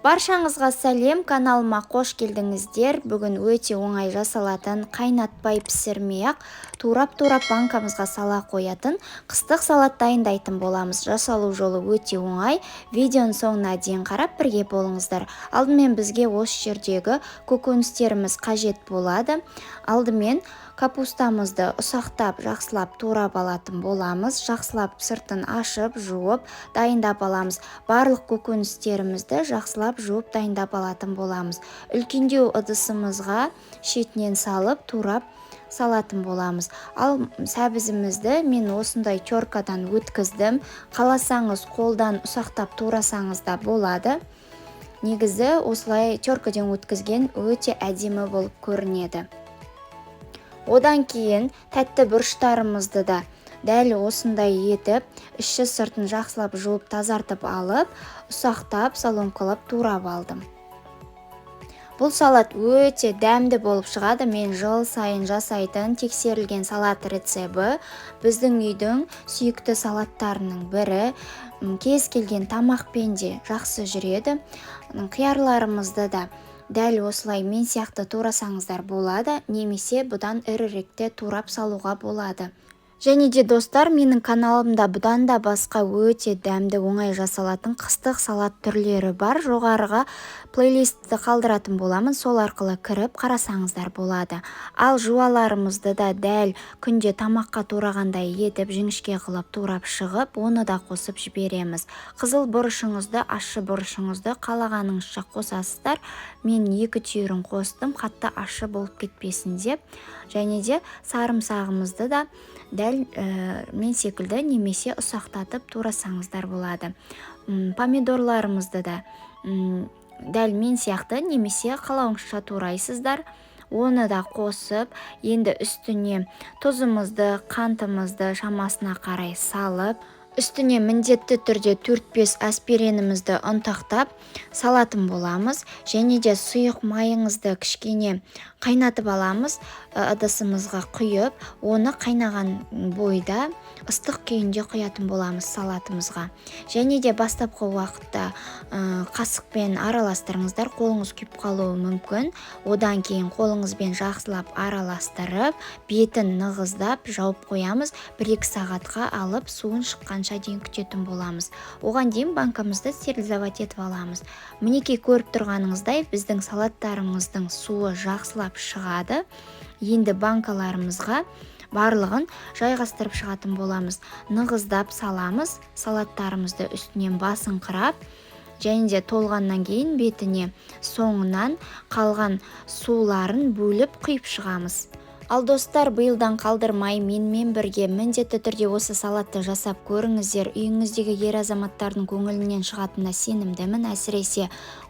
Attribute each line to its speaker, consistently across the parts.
Speaker 1: Баршаңызға сәлем, каналыма қош келдіңіздер. Бүгін өте оңай жасалатын, қайнатпай, пісірмей-ақ, турап-турап банкамызға сала қоятын қыстық салат дайындайтын боламыз. Жасалу жолы өте оңай. Видеоның соңына дейін қарап, бірге болыңыздар. Алдымен бізге осы жердегі көкөністеріміз қажет болады. Алдымен капустамызды ұсақтап, жақсылап турап алатын боламыз. Жақсылап сыртын ашып, жуып, дайындап аламыз. Барлық көкөністерімізді жақсылап жуып, дайындап алатын боламыз. Үлкендеу ыдысымызға шетінен салып, турап салатын боламыз. Ал сәбізімізді мен осындай теркадан өткіздім. Қаласаңыз, қолдан ұсақтап турасаңыз да болады. Негізі осылай теркадан өткізген өте әдемі болып көрінеді. Одан кейін тәтті бұрыштарымызды да дәл осындай етіп, іші сыртын жақсылап жуып, тазартып алып, ұсақтап, соломкалап турап алдым. Бұл салат өте дәмді болып шығады. Мен жыл сайын жасайтын тексерілген салат рецебі, біздің үйдің сүйікті салаттарының бірі. Кез келген тамақпен де жақсы жүреді. Қиярларымызды да дәл осылай мен сияқты турасаңыздар болады немесе бұдан іріректе турап салуға болады. Және де, достар, менің каналымда бұдан да басқа өте дәмді, оңай жасалатын қыстық салат түрлері бар. Жоғарыға плейлистті қалдыратын боламын, сол арқылы кіріп қарасаңыздар болады. Ал жуаларымызды да дәл күнде тамаққа турағандай етіп, жіңішке қылып турап шығып, оны да қосып жібереміз. Қызыл бұрышыңызды, ащы бұрышыңызды қалағаныңызша қосасыздар. Мен екі түйірін қостым, қатты ащы болып кетпесін деп. Және де сарымсағымызды да дәл мен секілді немесе ұсақтатып турасаңыздар болады. Помидорларымызды да дәл мен сияқты немесе қалауыңызша турайсыздар. Оны да қосып, енді үстіне тұзымызды, қантымызды шамасына қарай салып, үстіне міндетті түрде 4-5 әсперенімізді ұнтақтап салатын боламыз. Және де сұйық майыңызды кішкене қайнатып аламыз, ыдысымызға құйып, оны қайнаған бойда ыстық күйінде құятын боламыз салатымызға. Және де бастапқы уақытта қасықпен араластырыңыздар, қолыңыз күйіп қалуы мүмкін. Одан кейін қолыңызбен жақсылап араластырып, бетін нығыздап жауып қоямыз. 1-2 сағатқа алып, суын шыққанша дейін күтетін боламыз. Оған дейін банкамызды стерилизовать етіп аламыз. Мінекей, көріп тұрғаныңыздай, біздің салаттарымыздың суы жақсылап шығады. Енді банкаларымызға барлығын жайғастырып шығатын боламыз. Нығыздап саламыз салаттарымызды, үстінен басыңқырап, және де толғаннан кейін бетіне соңынан қалған суларын бөліп құйып шығамыз. Ал, достар, биылдан қалдырмай, менімен бірге міндетті түрде осы салатты жасап көріңіздер. Үйіңіздегі ер азаматтардың көңілінен шығатынына сенімдімін. Әсіресе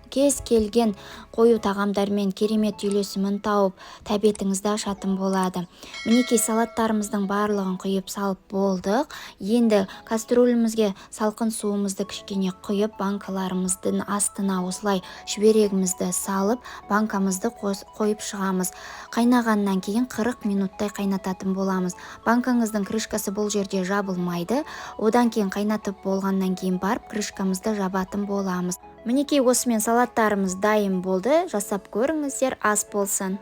Speaker 1: кез келген қою тағамдармен керемет үйлесімін тауып, тәбетіңізді ашатын болады. Мінекей, салаттарымыздың барлығын құйып салып болдық. Енді кастрюлімізге салқын суымызды кішкене құйып, банкаларымыздың астына осылай шүберегімізді салып, банкамызды қойып шығамыз. Қайнағаннан кейін 40 минуттай қайнататын боламыз. Банкаңыздың крышкасы бұл жерде жабылмайды. Одан кейін, қайнатып болғаннан кейін барып, крышкамызды жабатын боламыз. Мінекей, осымен салаттарымыз дайын болды. Жасап көріңіздер, ас болсын!